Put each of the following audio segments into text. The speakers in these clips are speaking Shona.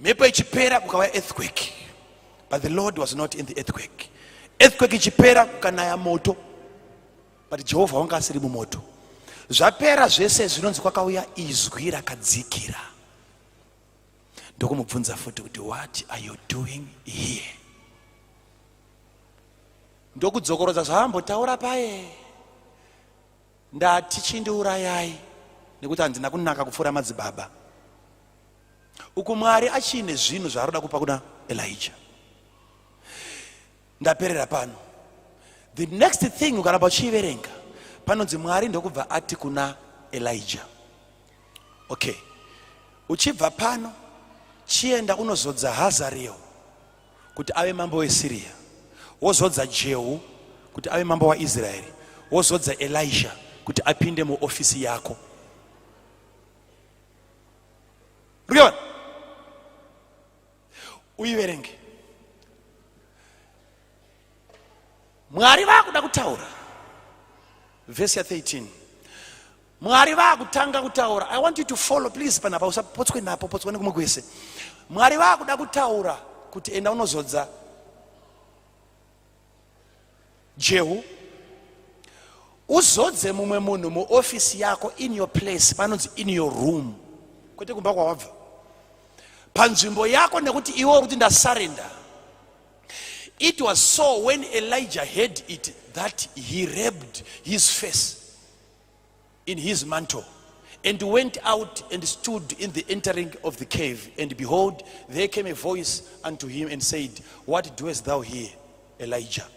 Mhepo ichipera kukauya earthquake, but the Lord was not in the earthquake. Earthquake ichipera kukanaya moto, but Jehovha wanga asiri mumoto. Zvapera zvese zvinonzi kwakauya izwi rakadzikira. Ndokumubvunza futi kuti what are you doing here? Ndokudzokorodza zvaambotaura paye. Ndati chindiurayai nekuti handina kunaka kupfuura madzibaba. Uku Mwari achiine zvinhu zvaari kuda kupa kuna Elijah. Ndaperera pano. The next thing ukaramba uchiiverenga panonzi Mwari ndokubva ati kuna Elijah, okay, uchibva pano chienda unozodza Hazael kuti ave mambo weSyria, wozodza Jehu kuti ave mambo waIsraeri, wozodza Elisha kuti apinde muofisi yako. Rikuona? Uiverenge. Mwari vakuda kutaura. Verse ya 13. Mwari vakutanga kutaura. I want you to follow please panapa usapotswe napo potswa nekumwe kwese. Mwari vakuda kutaura kuti enda unozodza Jehu uzodze mumwe munhu muofisi yako in your place, panonzi in your room, kwete kumba kwawabva, panzvimbo yako, nekuti iwe uri kuti ndasarenda. It was so when Elijah heard it that he rubbed his face in his mantle and went out and stood in the entering of the cave, and behold, there came a voice unto him and said, What doest thou here, Elijah?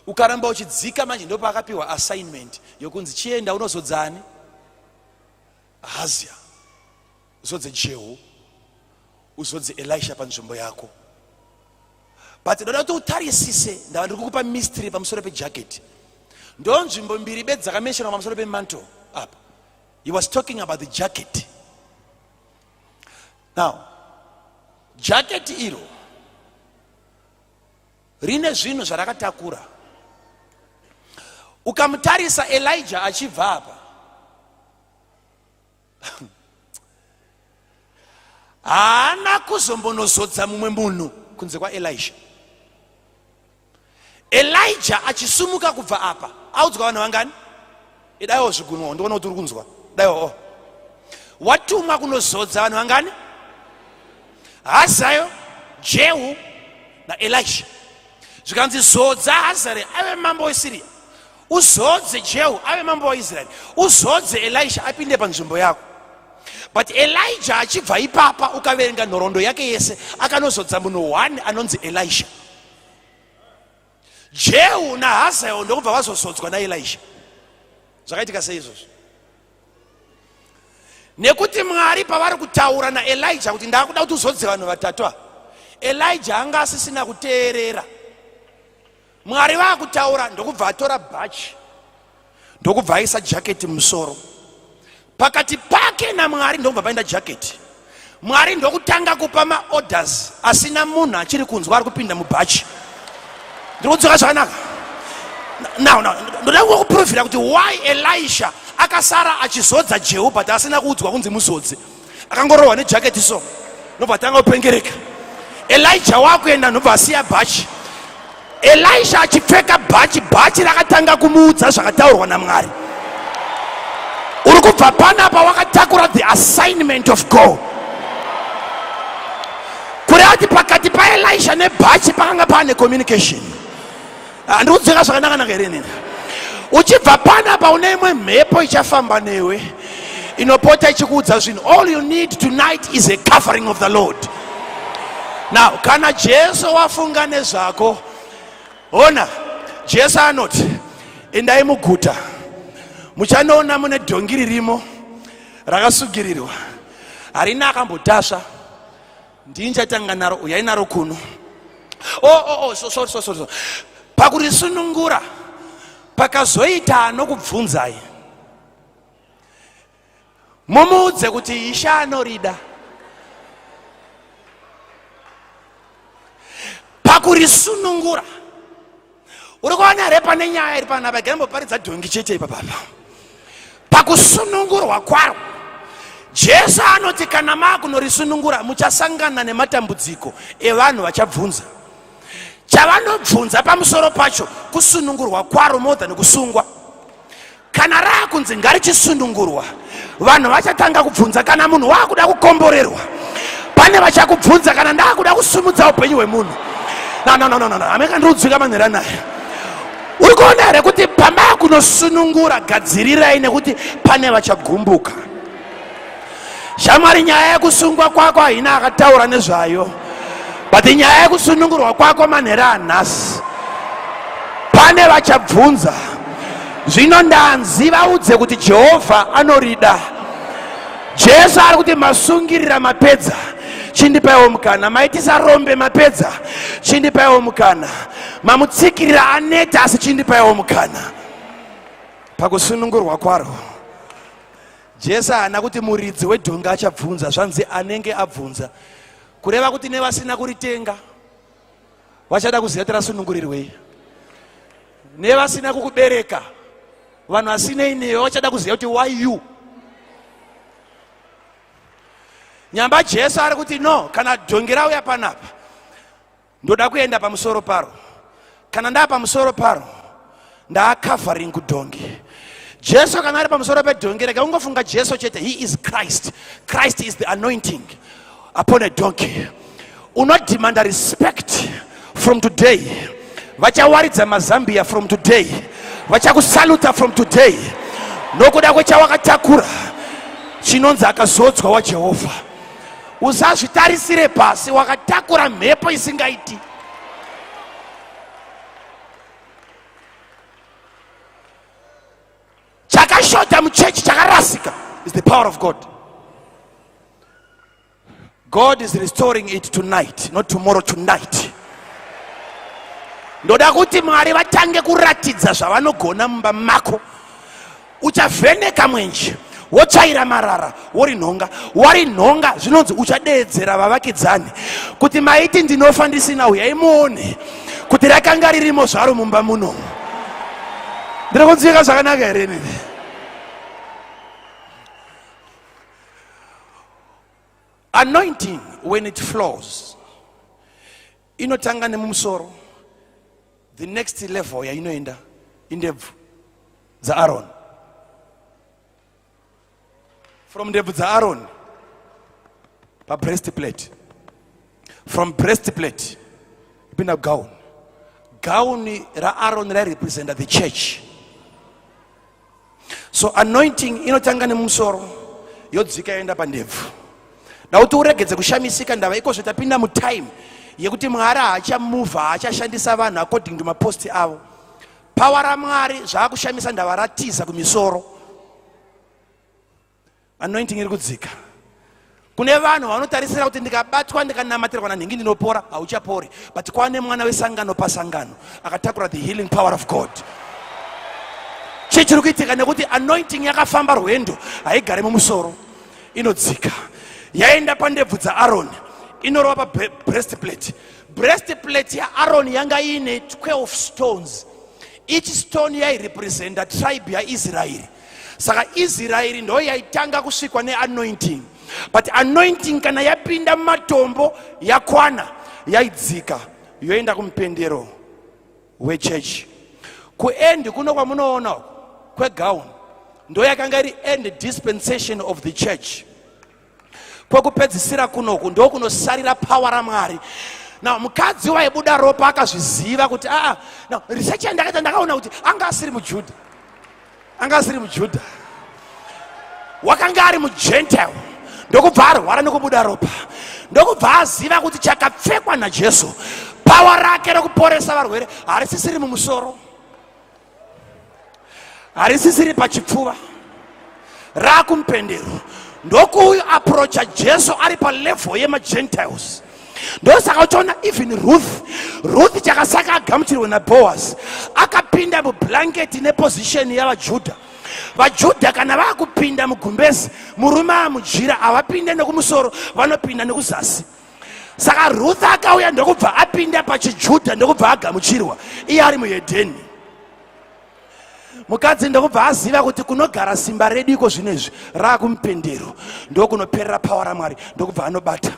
Ukaramba uchidzika manje ndopaakapiwa assignment yokunzi chienda unozodzani Ahazia, uzodze Jehu, uzodze Elisha panzvimbo yako. But ndoda kuti utarisise, ndava ndiri kukupa mystery pamusoro pejacket. Ndo nzvimbo mbiri bedzi dzakamentionwa pamusoro pemantle apa. He was talking about the jacket. Now, jacket iro rine zvinhu zvarakatakura. Ukamutarisa Elijah achibva apa, haana kuzombonozodza mumwe munhu kunze kwaElisha. Elijah achisumuka kubva apa audzwa vanhu vangani? Idaiwo zvigunwa ndiona kuti uri kunzwa. Daiwo oh. Watumwa kunozodza vanhu vangani? Hazael, Jehu naElisha. Zvikanzi zodza Hazael ave mambo weSyria, uzodze Jehu ave mambo waIsraeri, uzodze Elisha apinde panzvimbo yako. But Elijah achibva ipapa, ukaverenga nhoroondo yake yese, akanozodza munhu one anonzi Elisha. Jehu naHazael ndokubva vazozodzwa naElisha. Zvakaitika sei izvozvo? Nekuti Mwari pavari kutaura naElijah kuti ndakuda kuti uzodze vanhu vatatu ava, Elijah anga asisina kuteerera. Mwari vakutaura ndokubva atora bhachi ndokubva aisa jaketi mumusoro. Pakati pake naMwari ndokubva paenda jaketi. Mwari ndokutanga kupa maorders asina munhu achiri kunzwa ari kupinda mubhachi. Ndiri kudzoka zvakanaka. Now, now, ndoda kukuprovhira kuti why Elisha akasara achizodza Jehu but asina kuudzwa kunzi muzodze. Akangorohwa nejaketi so ndobva atanga kupengereka. Elijah wakuenda ndobva asiya bhachi. Elisha achipfeka bhachi, bhachi rakatanga kumuudza zvakataurwa naMwari. Uri kubva panapa wakatakura the assignment of God. Kureva kuti pakati paElisha nebhachi pakanga paane communication. Handiri kudzeka zvakanaka-naka here inini? Uchibva panapa une imwe mhepo ichafamba newe inopota ichikuudza zvinhu. All you need tonight is a covering of the Lord. Now, kana Jesu wafunga nezvako, ona Jesu anoti endai muguta muchanoona mune dhongi ririmo rakasugirirwa, harina akambotasva, ndini ndichatanga naro, uyai naro kuno. Oh, oh, oh, so, sorry, sorry, sorry. Pakurisunungura pakazoita anokubvunzai, mumuudze kuti Ishe anorida. Pakurisunungura, uri kuona here pane nyaya iri panapa? Igai mboparidza dhongi chete ipapapa. Pakusunungurwa kwaro, Jesu anoti kana maakunorisunungura muchasangana nematambudziko evanhu vachabvunza. Chavanobvunza pamusoro pacho kusunungurwa kwaro more than kusungwa. Kana raakunzi ngarichisunungurwa, vanhu vachatanga kubvunza. Kana munhu waakuda kukomborerwa, pane vachakubvunza. Kana ndaakuda kusumudza upenyu hwemunhu, no, no, no, no, no. Ameka ndiri manhera naye. Uri kuona here kuti pamaakunosunungura, gadzirirai nekuti pane vachagumbuka. Shamwari, nyaya yekusungwa kwako haina akataura nezvayo, but nyaya yekusunungurwa kwako manhera anhasi pane vachabvunza. Zvino ndanzi vaudze kuti Jehovha anorida. Jesu ari kuti masungirira mapedza, chindipaiwo mukana. Maitisa rombe mapedza, chindipaiwo mukana. Mamutsikirira aneta, asi chindipaiwo mukana pakusunungurwa kwaro. Jesu haana kuti muridzi wedhongi achabvunza, zvanzi anenge abvunza, kureva kuti nevasina kuritenga vachada kuziva kuti rasunungurirwei, nevasina kukubereka, vanhu vasinei newe vachada kuziva kuti why you. Nyamba Jesu ari kuti no, kana dhongi rauya panapa ndoda kuenda pamusoro paro. Kana ndaa pamusoro paro, ndaacovering kudhongi. Jesu kana ari pamusoro pedhongi, rega ungofunga Jesu chete. He is Christ. Christ is the anointing upon a donkey. Unodemanda respect from today. Vachawaridza mazambia from today, vachakusaluta from today, nokuda kwechawakatakura chinonzi akazodzwa waJehovha. Usazvitarisire pasi, wakatakura mhepo isingaiti. Chakashota muchechi, chakarasika, is the power of God. God is restoring it tonight, not tomorrow, tonight. Ndoda kuti Mwari vatange kuratidza zvavanogona mumba mako. Uchavheneka mwenje, wotsvaira marara, worinhonga. Warinhonga, zvinonzi uchadeedzera vavakidzani kuti maiti ndinofa ndisina, uyai muone kuti rakanga ririmo zvaro mumba muno. Ndiri kunzwika zvakanaka here nini? Anointing, when it flows, inotanga nemumusoro. The next level yainoenda indebvu dzaAron. From ndebvu dzaAron, pabreast plate. From breast plate, ipinda gown. Gown raAron rairepresenta the church. So anointing inotanga nemumusoro, yodzika, yoenda pandebvu. Dauti uregedze kushamisika ndava ikozvo tapinda mutime yekuti Mwari haachamuvha, haachashandisa vanhu according to maposti avo. Power raMwari zvaakushamisa ndava ratiza kumisoro. Anointing iri kudzika kune vanhu vanotarisira kuti ndikabatwa, ndikanamatirwa nanhingi ndinopora. Hauchapori, but kwane mwana wesangano pasangano akatakura the healing power of God. Chii chiri kuitika? Nekuti anointing yakafamba rwendo, haigari mumusoro, inodzika, yaenda pandebvu dzaAroni, inorova pabreast plate. Breast plate yaAroni yanga iine 12 stones. Each stone yairepresenta tribe yaIsraeri. Saka Israeri ndo yaitanga kusvikwa neanointing. But anointing kana yapinda mumatombo yakwana, yaidzika yoenda kumupendero wechechi, kuend kuno kwamunoona uku kwegown, ndo yakanga iri end dispensation of the church. Kwekupedzisira kunoku ndo kunosarira power raMwari. Now mukadzi waibuda ropa akazviziva kuti aa, now research yandakaita, ndakaona kuti anga asiri muJudha, anga asiri muJudha, wakanga ari mugentile. Ndokubva arwara nekubuda ropa, ndokubva aziva kuti chakapfekwa naJesu, power rake rekuporesa varwere, harisisiri mumusoro, harisisiri pachipfuva, raakumupendero. Ndokuapproacha Jesu ari palevel yemagentiles. Ndosaka uchiona even Ruth, Ruth chakasaka agamuchirwe naBoaz, akapinda mublanketi neposition yavaJudha. VaJudha kana vaakupinda mugumbezi, murume amujira, havapinde nekumusoro, vanopinda nekuzasi. Saka Ruth akauya ndokubva apinda pachiJudha, ndokubva agamuchirwa iye ari muhedheni. Mukadzi ndokubva aziva kuti kunogara simba redu iko zvino izvi raakumupendero, ndokunoperera pawa raMwari, ndokubva anobata.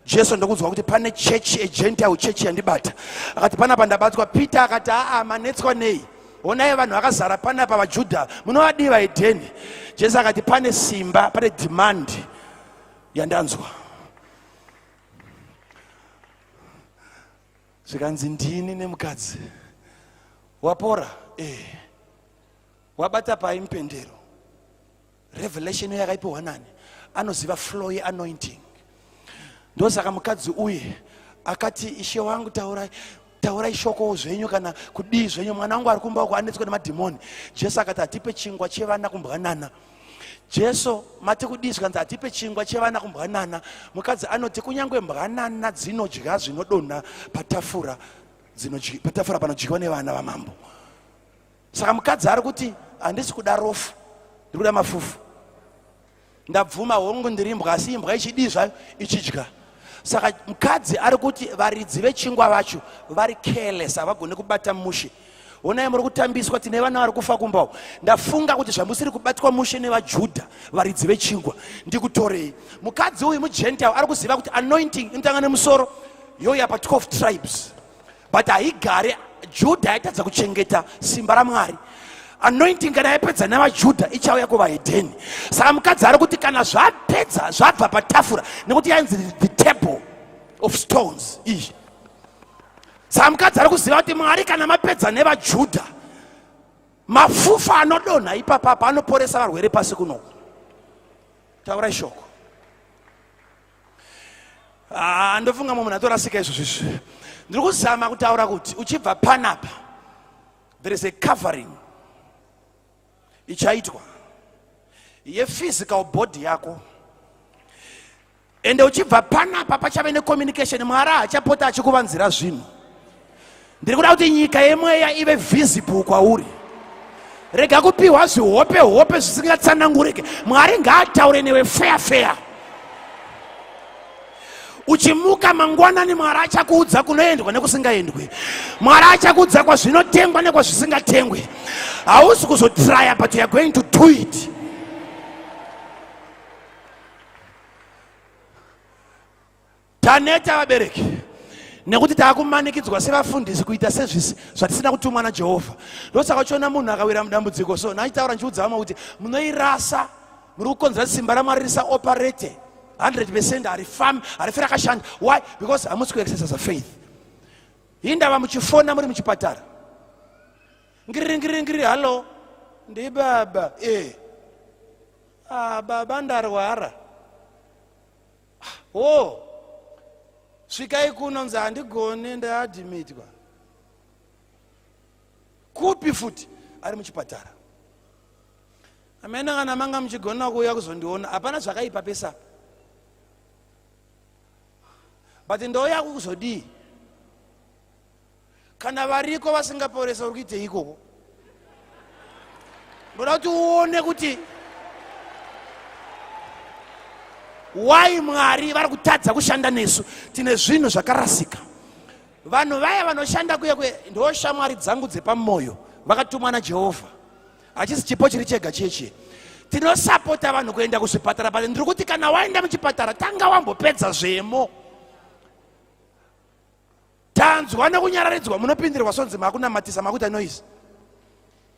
Jesu ndokunzwa kuti pane chechi, egentile chechi yandibata. Akati panapa ndabatwa. Peter akati aa, manetswa nei? Honai vanhu vakazara panapa, vaJudha munovadii, vaHedheni. Jesu akati pane simba, pane demand yandanzwa. Zvikanzi ndini nemukadzi wapora. Wabata pai mupendero? Revelation yakaipiwa nani? Anoziva flow yeanointing. Ndosaka mukadzi uye akati, "Ishe wangu, taurai, taurai shoko zvenyu, kana kudii zvenyu, mwana wangu ari kumba uko anetswa nemadhimoni." Jesu akati, "Hatipe chingwa chevana kumbwanana." Jesu mati kudii? Zvikanzi, "Hatipe chingwa chevana kumbwanana." Mukadzi anoti, "Kunyange mbwanana dzinodya zvinodonha patafura, patafura panodyiwa nevana vamambo." Saka mukadzi ari kuti, "Handisi kuda rofu, ndiri kuda mafufu. Ndabvuma, hongu, ndiri imbwa, asi imbwa ichidii zvayo? Ichidya." Saka mukadzi ari kuti varidzi vechingwa vacho vari careless, havagoni kubata mushe. Honai, muri kutambiswa, tine vana vari kufa kumbawo. Ndafunga kuti zvamusiri kubatwa mushe nevaJudha varidzi vechingwa, ndikutorei. Mukadzi uyu mugentile ari kuziva kuti anointing inotanga nemusoro yoya pa12 tribes, but haigare. Judha yaitadza kuchengeta simba raMwari. Anointing kana yapedza navaJudha, ichauya kuvahedheni. Saka mukadzi ari kuti kana zvapedza, zvabva patafura, nekuti yainzi the table of stones iyi. Saka mukadzi ari kuziva kuti Mwari, kana mapedza nevaJudha, mafufa anodonha ipapapa anoporesa varwere pasi kunoku. Taurai shoko. Ah, ndofunga mumwe munhu atorasika izvozvo. Izvi ndiri kuzama kutaura kuti uchibva panapa, there is a covering ichaitwa yephysical body yako. Ende uchibva panapa pachave necommunication. Mwari haachapota achikuvanzira zvinhu. Ndiri kuda kuti nyika yemweya ive visible kwauri. Rega kupiwa zvihope hope zvisingatsanangurike. Mwari ngaataure newe fair fair. Uchimuka mangwanani, Mwari achakuudza kunoendwa nekusingaendwi. Mwari achakuudza kwazvinotengwa nekwazvisingatengwi. Hausi kuzotraya, but you are going to do it. Taneta, vabereki, nekuti taakumanikidzwa sevafundisi kuita sezvisi zvatisina kutumwa naJehovha. Ndosaka uchiona munhu akawira mudambudziko so, nachitaura ndichiudza vamwe kuti munoirasa, muri kukonzera simba raMwari risaoperate 100%, harifambi, harifi rakashanda. Why? Because hamusi kuexercise faith. Hindava muchifona muri muchipatara? Ngiriri, ngiriri, ngiriri, "Hallo, ndibaba." E, "Ah, baba, ndarwara." "O, svikai kuno." Nzi, "Handigoni, ndaadmitwa." Kupi futi? Ari muchipatara. "Amene kana manga muchigona kuuya kuzondiona, hapana zvakaipa pesapa, but ndouya kuzodii kana variko vasingaporesa? Uri kuitei ikoko?" Ndoda kuti uone kuti why Mwari vari kutadza kushanda nesu. Tine zvinhu zvakarasika. Vanhu vaya vanoshanda kuye kuye ndo shamwari dzangu dzepamwoyo, vakatumwa naJehovha. Hachisi chipo chiri chega chechi. Tinosapota vanhu kuenda kuzvipatara, but ndiri kuti kana waenda muchipatara, tanga wambopedza zvemo. Tanzwa nekunyararidzwa, munopindirwa sonzi makunamatisa, makuita noise.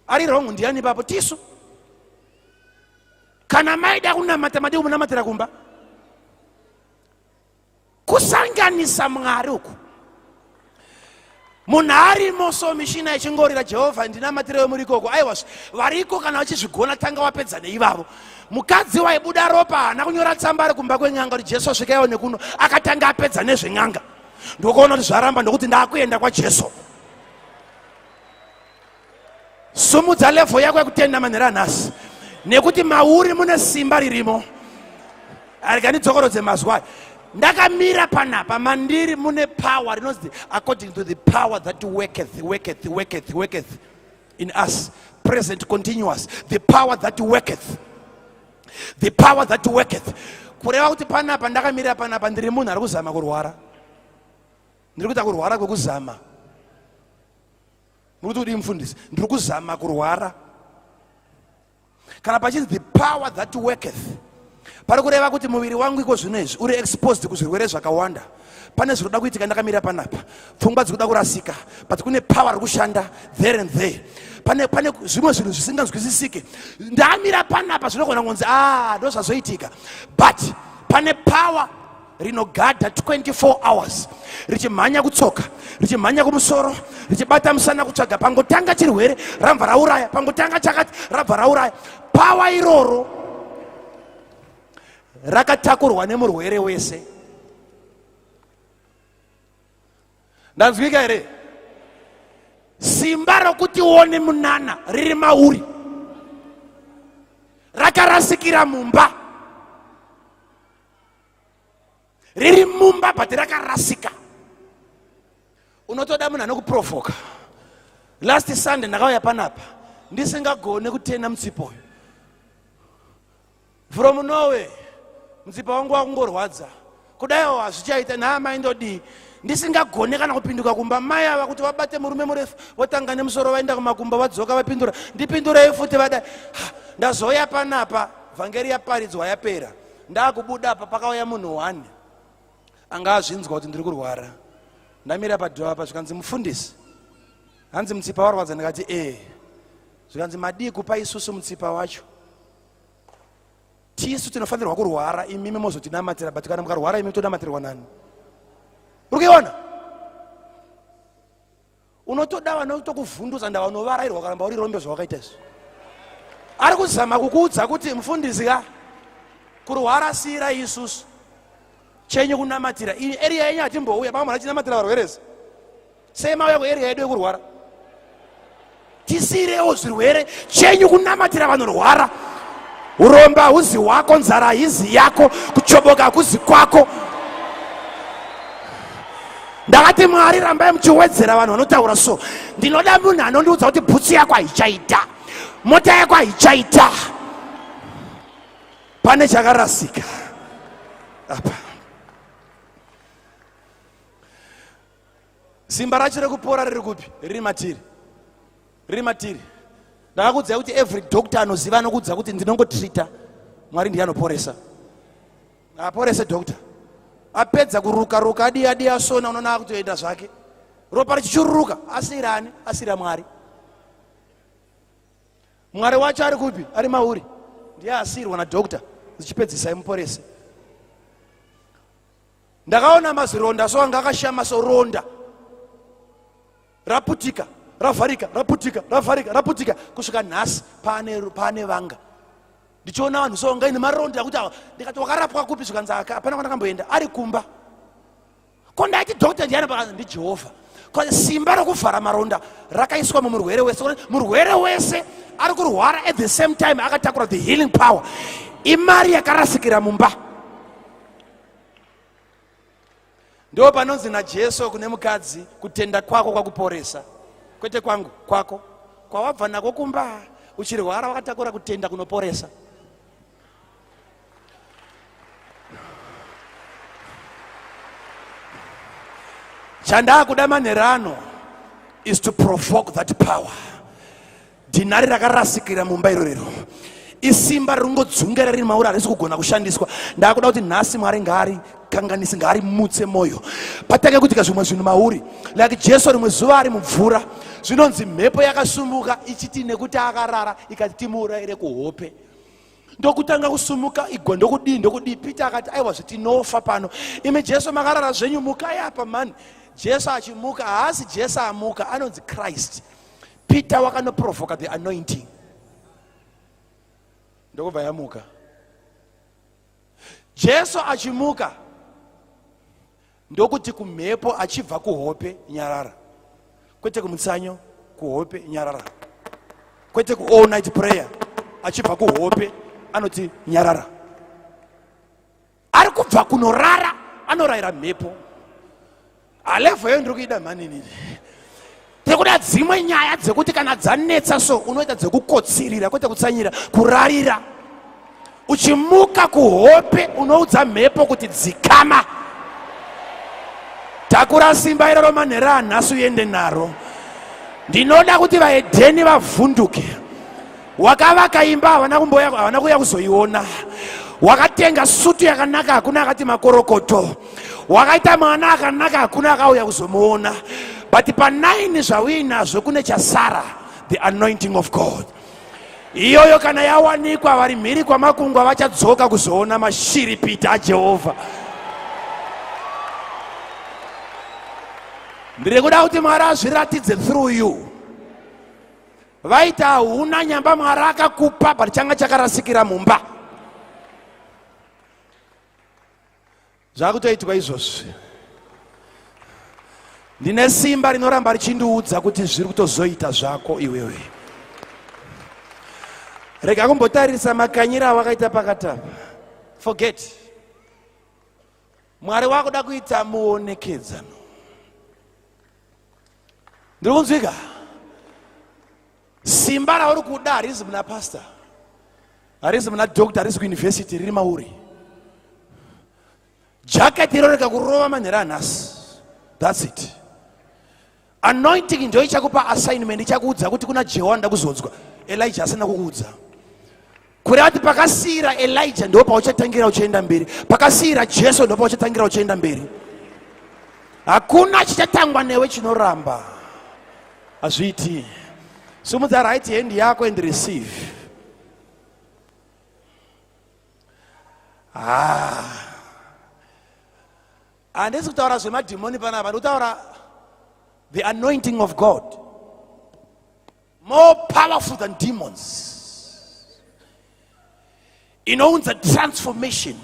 Ari wrong ndiani ipapo? Tisu. Kana maida kunamata, madi kumunamatira kumba. Kusanganisa Mwari uku. Munhu arimo so, mishina ichingorira, "Jehovha, ndinamatirewo muri ikoko." Aiwa, variko kana vachizvigona, tanga wapedza neivavo. Mukadzi waibuda ropa haana kunyora tsamba ari kumba kwen'anga kuti, "Jesu, svikaiwo nekuno." Akatanga apedza nezven'anga, ndokuona kuti zvaramba, ndokuti, "Ndaakuenda kwaJesu." Sumudza level yako yekutenda manhero anhasi, nekuti mauri mune simba ririmo. Arega ndidzokorodze mazwi ayo. Ndakamira panapa, mandiri mune power rinonzi according to the power that worketh, worketh, worketh, worketh in us, present continuous, the power that worketh, the power that worketh. Kureva kuti panapa ndakamira panapa, ndiri munhu ari kuzama kurwara, ndiri kuita kurwara kwekuzama. Muri kuti kudii mufundisi? Ndiri kuzama kurwara. Kana pachinzi the power that worketh, pari kureva kuti muviri wangu iko zvino izvi uri exposed kuzvirwere zvakawanda. Pane zvinoda kuitika ndakamira panapa, pfungwa dzikuda kurasika, but kune power ri kushanda there and there. Pane pane zvimwe zvinhu zvisinganzwisisike. Ndamira panapa zvinogona kunzi ah, ndozvazoitika, but pane power rinogadha 24 hours richimhanya kutsoka, richimhanya kumusoro, richibata musana kutsvaga pangotanga chirwere rabva rauraya, pangotanga chakati rabva rauraya. Power iroro rakatakurwa nemurwere wese. Ndanzwika here? Simba rokuti uone munana riri mauri rakarasikira mumba, riri mumba but rakarasika. Unotoda munhu anokuprovoka. Last Sunday ndakauya panapa ndisingagone kutenda mutsipo uyu from nowhere. Mutsipa wangu wakungorwadza kudaiwo hazvichaita. Nhaamai, ndodii? Ndisingagone kana kupinduka kumba. Mai ava kuti vabate murume murefu, votanga nemusoro, vaenda kumakumbo, vadzoka, vapindura, ndipindurei futi vadai. Ndazouya panapa, vhangeri yaparidzwa yapera, ndakubuda apa pakauya munhu one anga azvinzwa kuti ndiri kurwara. Ndamira padho apa, zvikanzi, mufundisi, hanzi mutsipa warwadza. Ndikati ee. Zvikanzi, madii kupa isusu mutsipa wacho? Tisu tinofanirwa kurwara, imimi mozotinamatira, but kana mukarwara imi tonamatirwa nani? Uri kuiona? Unotoda vanotokuvhundusa ndavanovarairwa karamba uri rombe zvawakaita izvi. Ari kuzama kukuudza kuti mufundisi ka, kurwara siyira isusu, chenyu kunamatira. Ini area yenyu hatimbouya. Mama achinamatira varweresi sei? Mauya kuarea yedu yekurwara, tisiirewo zvirwere, chenyu kunamatira vanorwara. Uromba hauzi hwako, nzara haizi yako, kuchoboka hakuzi kwako. Ndakati Mwari, rambai muchiwedzera vanhu vanotaura so. Ndinoda munhu anondiudza kuti bhutsu yako haichaita, mota yako haichaita, pane chakarasika apa. Simba racho rekupora riri kupi? Riri matiri, riri matiri. Ndakakuudzai kuti every doctor anoziva anokuudza kuti ndinongotrita, Mwari ndiye anoporesa. Aporese doctor apedza kuruka ruka, adi adi asona, unoona akutoenda zvake, ropa richichururuka. Asira ani? Asira Mwari. Mwari wacho ari kupi? Ari mauri. Ndiye asirwa nadoctor, zichipedzisai muporese. Ndakaona mazironda so anga akashama soronda raputika, ravharika, raputika, ravharika, raputika, kusvika nhasi paane paane vanga. Ndichiona vanhu so ngaine maronda akuti awa, ndikati wakarapwa kupi? Zvikanzi aka hapana kwandakamboenda, ari kumba. Ko ndaiti doctor ndiani? Pakanzi ndiJehovha. Simba rokuvhara maronda rakaiswa mumurwere wese. Murwere wese ari kurwara at the same time akatakura the healing power. Imari yakarasikira mumba. Ndo panonzi naJesu kune mukadzi, kutenda kwako kwakuporesa. Kwete kwangu, kwako kwawabva nako kumba uchirwara wakatakura kutenda kunoporesa. Chandakuda manherano is to provoke that power. Dhinari rakarasikira mumba irorero isimba ringodzungera riri mauri, harisi kugona kushandiswa. Ndakuda kuti nhasi Mwari ngaari kanganisi, ngaarimutse mwoyo, patange kuitika zvimwe zvinhu mauri. Like Jesu rimwe zuva ari mumvura, zvinonzi mhepo yakasumuka ichiti nekuti akarara, ikati timuurayire kuhope. Ndokutanga kusumuka igwa, ndokudii, ndokudii. Peter akati, aiwa, zvitinofa pano, imi Jesu makarara zvenyu, mukai apa mani. Jesu achimuka, haasi Jesu amuka, anonzi Christ. Peter wakanoprovoka the anointing, ndokubva yamuka. Jesu achimuka ndokuti kumhepo achibva kuhope, nyarara. Kwete kumutsanyo, kuhope, nyarara. Kwete ku all night prayer, achibva kuhope anoti nyarara. Ari kubva kunorara anorayira mhepo. Alevel yo ndiri kuida manini. Tiri dzimwe nyaya dzekuti kana dzanetsa so unoita dzekukotsirira, kwete kutsanyira, kurarira. Uchimuka kuhope unoudza mhepo kuti dzikama. Takura simba iroro manhero anhasi uende naro. Ndinoda kuti vahedheni vavhunduke. Wakavaka imba havana kumboya, havana kuuya kuzoiona. Wakatenga sutu yakanaka, hakuna akati makorokoto. Wakaita mwana akanaka, hakuna akauya kuzomuona. But pa9 zvauinazvo kune chasara, the anointing of God. Iyoyo kana yawanikwa, vari mhiri kwamakungwa vachadzoka kuzoona mashiripiti aJehovha. Ndiri kuda kuti Mwari azviratidze through you. Vaita hauna nyamba, Mwari akakupa, but changa chakarasikira mumba. Zvakutoitwa izvozvi. Ndine simba rinoramba richindiudza kuti zviri kutozoita zvako iwewe. Rega kumbotarisa makanyira awakaita pakati apa. Forget. Mwari wakuda kuita muonekedzano. Ndiri kunzwika? Simba rauri kuda harizi muna pastor, harizi muna doctor, harizi kuuniversity, riri mauri. Jacket iro rikakurova manhero anhasi, that's it. Anointing ndio ichakupa assignment, ichakuudza kuti kuna Jehu anoda kuzodzwa. Elijah asina kukuudza. Kureva kuti pakasiyira Elijah ndipo pauchatangira uchienda mberi, pakasiyira Jesu ndipo pauchatangira uchienda mberi. Hakuna chichatangwa newe chinoramba. Hazviiti. Simudza right hand yako and receive. Handisi kutaura zvemadhimoni panapa, ndikutaura the anointing of God, more powerful than demons, inounza transformation,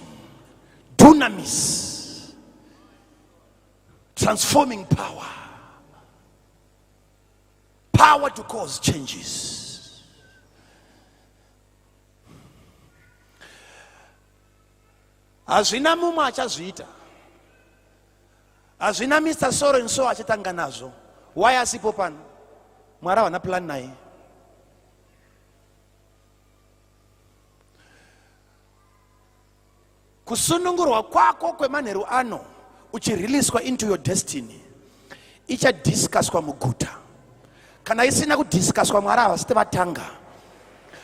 dunamis, transforming power, power to cause changes. Hazvina mumwe achazviita. Hazvina Mr. So and so achatanga nazvo. Why asipo pano? Mwari havana plan naye. Kusunungurwa kwako kwemanheru ano uchiriliswa into your destiny ichadiscusswa muguta. Kana isina kudiscusswa, Mwari havasati vatanga.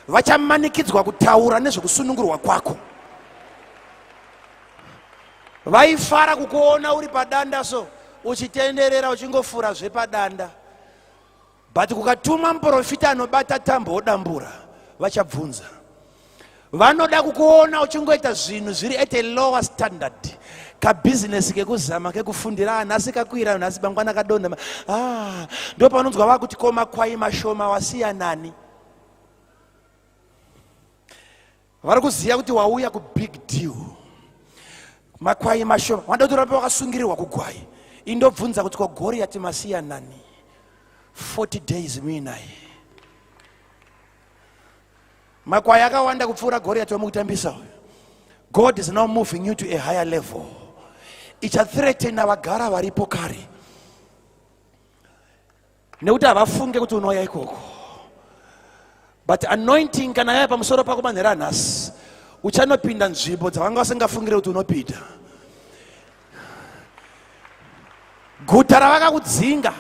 Vachamanikidzwa kutaura nezvekusunungurwa kwako. Vaifara kukuona uri padanda so uchitenderera uchingofura zvepadanda, but kukatuma muprofita anobata tambo wodambura, vachabvunza. Vanoda kukuona uchingoita zvinhu zviri at a lower standard, kabhizinesi kekuzama kekufundira, nhasi kakwira, nhasi mangwana kadonha. Ndo panonzwa vakuti ko makwai mashoma wasiya nani? Vari kuziva kuti wauya kubig deal. Makwai mashoma vanoda kuti urape wakasungirirwa kugwai. Indobvunza kuti ko Goriyati masiya nani? 40 days muinaye, makwai akawanda kupfuura Goriyati wamukutambisa uyu. God is now moving you to a higher level. Ichathreatena vagara varipo kare, nekuti havafunge kuti unouya ikoko. But anointing kana yaya pamusoro pako manhero anhasi, uchanopinda nzvimbo dzavanga vasingafungire kuti unopinda. Guta ravakakudzinga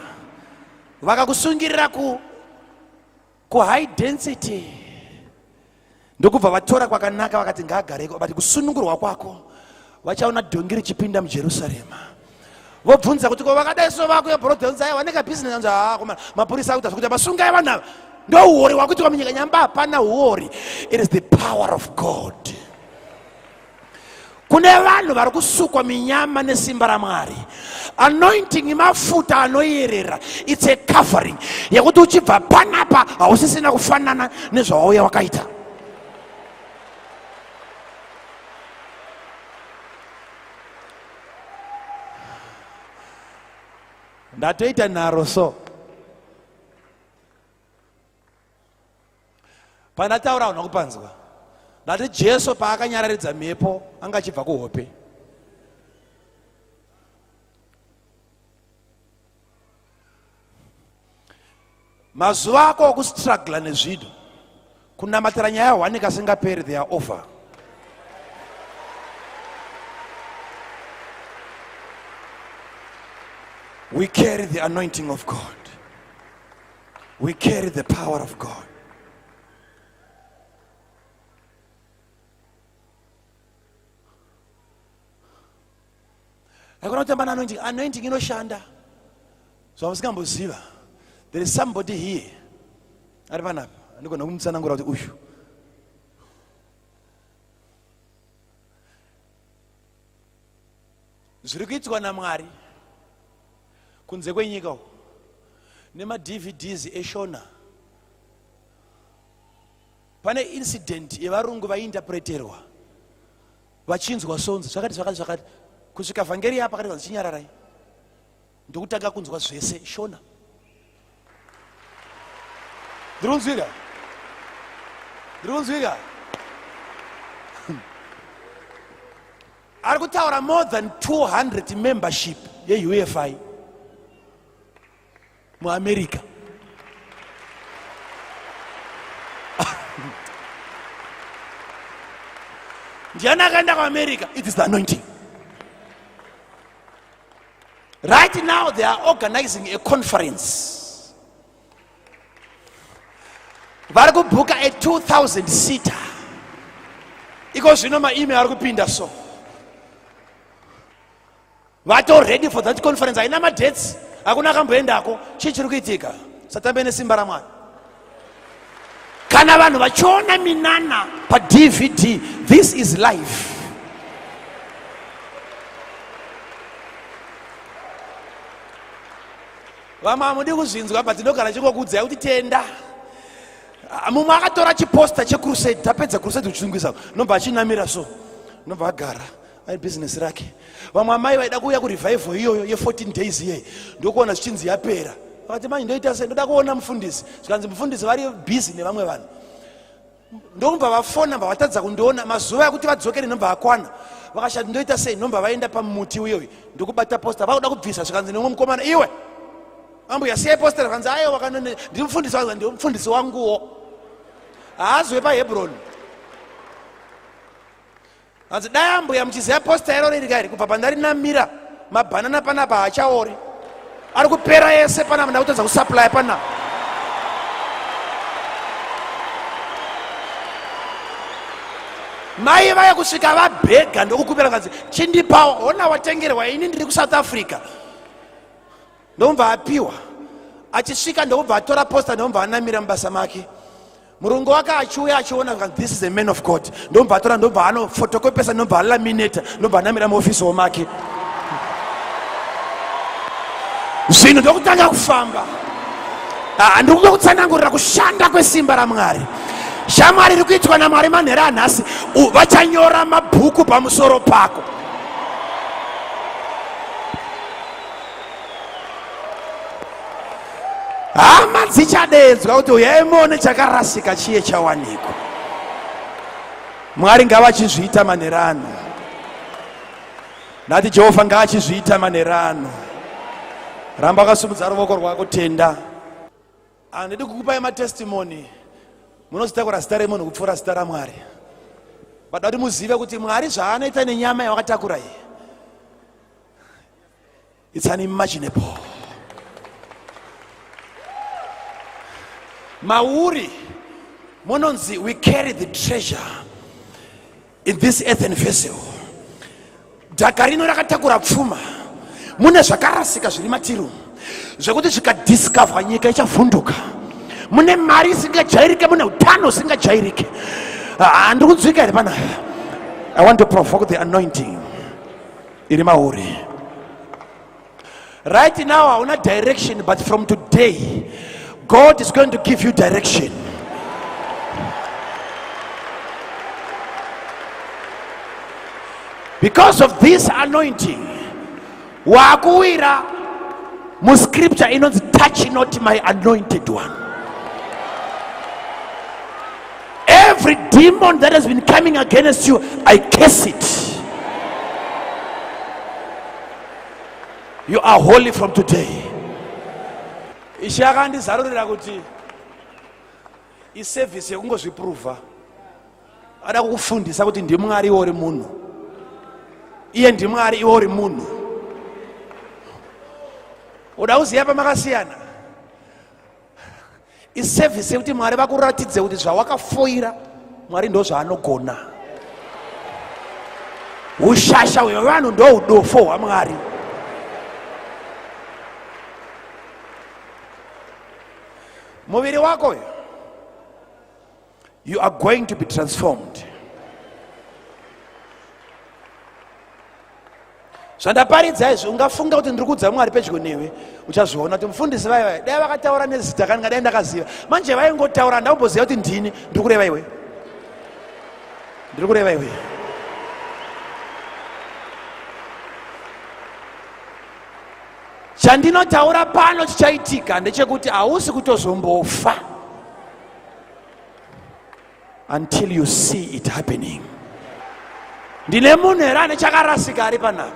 vakakusungirira ku high density, ndokubva vatora kwakanaka vakati ngaagareko. But kusunungurwa kwako, vachaona dhongi richipinda muJerusarema, vobvunza kuti ko vakadai so vakuya bhorodhonzi aya vane kabhizinesi? Anzi haa, mapurisa akuita zvekuti vasungai vanhu ava. Ndo uori hwakuitwa munyika. Nyamba hapana uori, it is the power of God. Kune vanhu vari kusukwa minyama nesimba raMwari. Anointing mafuta anoyerera, it's a covering yekuti uchibva panapa hausisina kufanana nezvawauya wakaita. Ndatoita nharo so pandataura vanhu vakupanzwa. Ndati Jesu paakanyararidza mhepo anga achibva kuhope. Mazuva ako okustrugla nezvinhu, kunamatira nyaya hwani kasingaperi, they are over. We carry the anointing of God. We carry the power of God. Hakuna kutamba neanointing. Anointing inoshanda zvamusingamboziva. There is somebody here ari panapa andigona kumutsanangura kuti uyu zviri kuitwa namwari kunze kwenyika uku nemaDVDs eshona. Pane incident yevarungu vaiinterpreterwa vachinzwa sonzi zvakati zvakati zvakati kusvika vhangeri yapa akati vanzi chinyararai ndokutanga kunzwa zvese shona. Ndiri kunzwika, ndiri kunzwika. Ari kutaura more than 200 membership yeUFI muAmerica. Ndiani akaenda kuAmerica? It is the anointing. Right now they are organizing a conference. Vari kubhuka a 2000 seater. Iko zvino maemail ari kupinda, so vato ready for that conference. Haina madates, hakuna akamboendako. Chii chiri kuitika? Satambe nesimba raMwari. Kana vanhu vachiona minana paDVD, this is life. Vamwe hamudi kuzvinzwa, but ndinogara chingokuudzai kuti tenda. Mumwe akatora chiposta checrusade, tapedza crusade kuchitungisa, nobva achinamira, so nobva agara ari bhizinesi rake. Vamwe amai vaida kuuya kurevival iyoyo ye14 days iyeye, ndokuona zvichinzi yapera. Vakati, manje ndoita sei? Ndoda kuona mufundisi. Zvikanzi mufundisi vari bhizi nevamwe vanhu. Ndokubva vafona, bva vatadza kundiona. Mazuva ekuti vadzokere nobva akwana. Vakashati, ndoita sei? Nobva vaenda pamuti uyoyu, ndokubata posta, vakuda kubvisa. Zvikanzi nemumwe mukomana, iwe ambuya, siyai posta. Zvikanzi, aiwa, kanone ndiri mufundisi wangu, ndi mufundisi wanguwo, haazwe paHebroni. Hanzi, dai ambuya muchiziva posta iro riri kairi, kubva pandarinamira mabhanana panapa haachaori, ari kupera ese panapa, ndakutadza kusupply panapa. Mai vaya kusvika vabhega, ndokukupira kanzi, chindipawo, hona watengerwa, ini ndiri kuSouth Africa. Ndomubva apiwa. Achisvika ndokubva atora posta, ndomubva anamira mubasa make. Murungu wake achiuya achiona, kanzi, this is a man of God. Ndomubva atora, ndobva anofotokopesa, ndobva alaminata, ndobva anamira muofisi make. Zvinhu ndokutanga kufamba. Handiri kuda kutsanangurira kushanda kwesimba raMwari. Shamwari, iri kuitwa naMwari manhero anhasi, vachanyora mabhuku pamusoro pako. Hama dzichadedzwa kuti uyai muone chakarasika chiye chawanikwa. Mwari ngavachizviita manhero ano. Ndati Jehovha ngaachizviita manhero ano. Ramba wakasumudza ruoko rwako, tenda. Handidi kukupai matestimony, munozitakura zita remunhu kupfuura zita raMwari. Vada kuti muzive kuti Mwari zvaanoita nenyama yawakatakura iyi, it's unimaginable. Mauri munonzi we carry the treasure in this earthen vessel. Dhaka rino rakatakura pfuma. Mune zvakarasika zviri matiri zvekuti zvikadiscover, nyika ichavhunduka. Mune mari isingajairike, mune utano usingajairike. Handiri kunzwika here panapa? I want to provoke the anointing iri mauri right now. Hauna direction, but from today God is going to give you direction. Because of this anointing, wakuwira muscripture inonzi, touch not my anointed one. Every demon that has been coming against you, I curse it. You are holy from today. Ishe akandizarurira kuti iservice yekungozvipruvha. Ada kukufundisa kuti ndiMwari, iwe uri munhu. Iye ndiMwari, iwe uri munhu. Uda kuziva pamakasiyana? Iservice yekuti Mwari vakuratidze kuti zvawakafoira Mwari ndo zvaanogona. Ushasha hwevanhu ndo udofo hwaMwari. Muviri wako uyu, you are going to be transformed. Zvandaparidza izvi, ungafunga kuti ndiri kuudza Mwari pedyo newe. Uchazviona kuti mufundisi vai vai dai vakataura nezita kani, ngadai ndakaziva. Manje vaingotaura, ndakumboziva kuti ndini ndiri kureva iwe, ndiri kureva iwe. Chandinotaura pano chichaitika ndechekuti hausi kutozombofa until you see it happening. Ndine munhu here ane chakarasika ari panapa,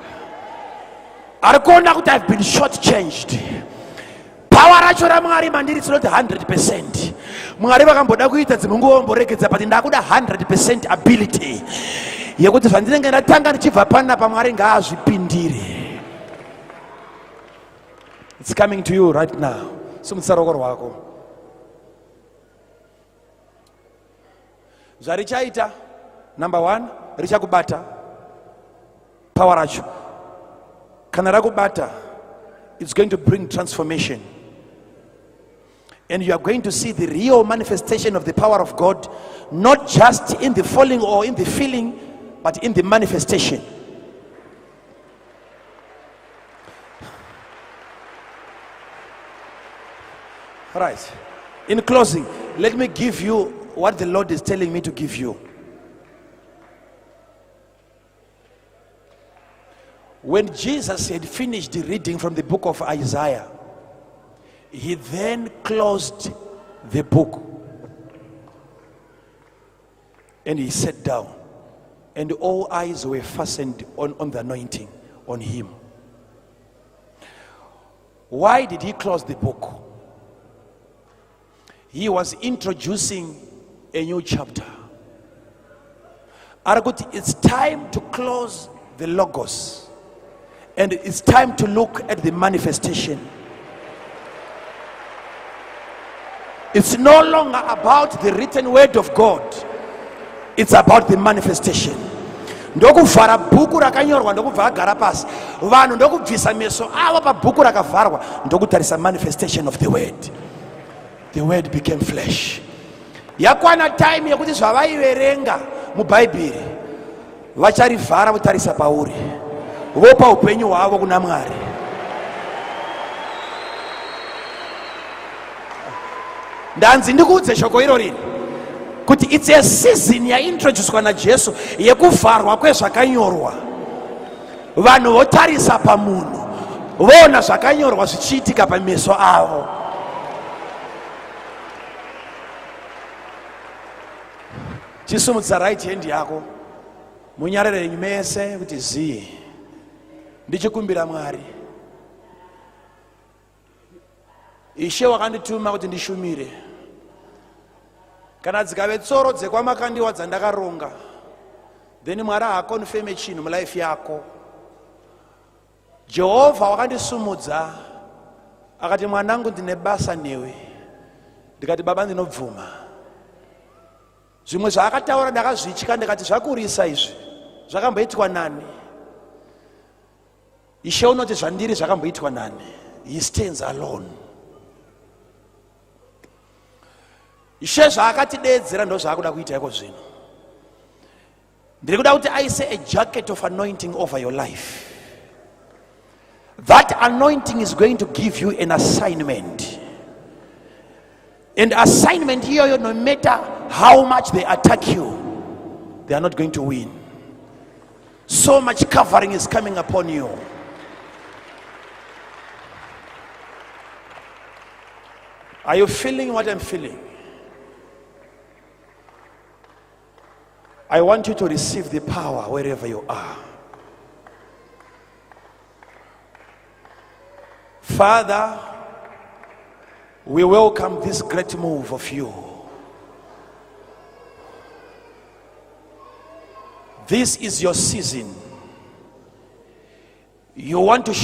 ari kuona kuti I've been short changed? Power racho raMwari mandiri tinoti 100%. Mwari vakamboda kuita dzimwe nguva vamboregedza, but ndakuda 100% ability yekuti zvandinenge ndatanga ndichibva panapa, Mwari ngaazvipindire. It's coming to you right now. Simudza ruoko rwako. Zvarichaita, number one, richakubata. Power racho kana rakubata, it's going to bring transformation, and you are going to see the real manifestation of the power of God, not just in the falling or in the feeling, but in the manifestation. Right, in closing, let me give you what the Lord is telling me to give you. When Jesus had finished reading from the book of Isaiah, he then closed the book and he sat down, and all eyes were fastened on the anointing on him. Why did he close the book? He was introducing a new chapter. Ari kuti it's time to close the logos and it's time to look at the manifestation. It's no longer about the written word of God, it's about the manifestation. Ndokuvhara bhuku rakanyorwa, ndokubva agara pasi. Vanhu ndokubvisa meso avo pabhuku rakavharwa, ndokutarisa manifestation of the word. The word became flesh. Yakwana time yekuti zvavaiverenga mubhaibheri vacharivhara, votarisa pauri, vopa upenyu hwavo kuna Mwari. Ndanzi ndikuudze shoko iro riri kuti it's a season yaintroducwa naJesu yekuvharwa kwezvakanyorwa. Vanhu votarisa pamunhu, voona zvakanyorwa zvichiitika pameso avo. Chisumudza right hand yako, munyarare renyu mese kuti zii. Ndichikumbira Mwari, Ishe wakandituma kuti ndishumire. Kana dzikave tsoro dzekwaMakandiwa dzandakaronga, then Mwari haakonfeme chinhu mulife yako. Jehovha wakandisumudza, akati, "Mwanangu, ndine basa newe." Ndikati, "Baba, ndinobvuma." Zvimwe zvaakataura ndakazvitya, ndikati, "Zvakurisa izvi, zvakamboitwa nani?" Ishe unoti zvandiri zvakamboitwa nani? He stands alone. Ishe zvaakatideedzera ndo zvaakuda kuita iko zvino. Ndiri kuda kuti aise a jacket of anointing over your life. That anointing is going to give you an assignment, and assignment iyoyo, no matter how much they attack you, they are not going to win. So much covering is coming upon you. Are you feeling what I'm feeling? I want you to receive the power wherever you are. Father, we welcome this great move of you. This is your season. You want to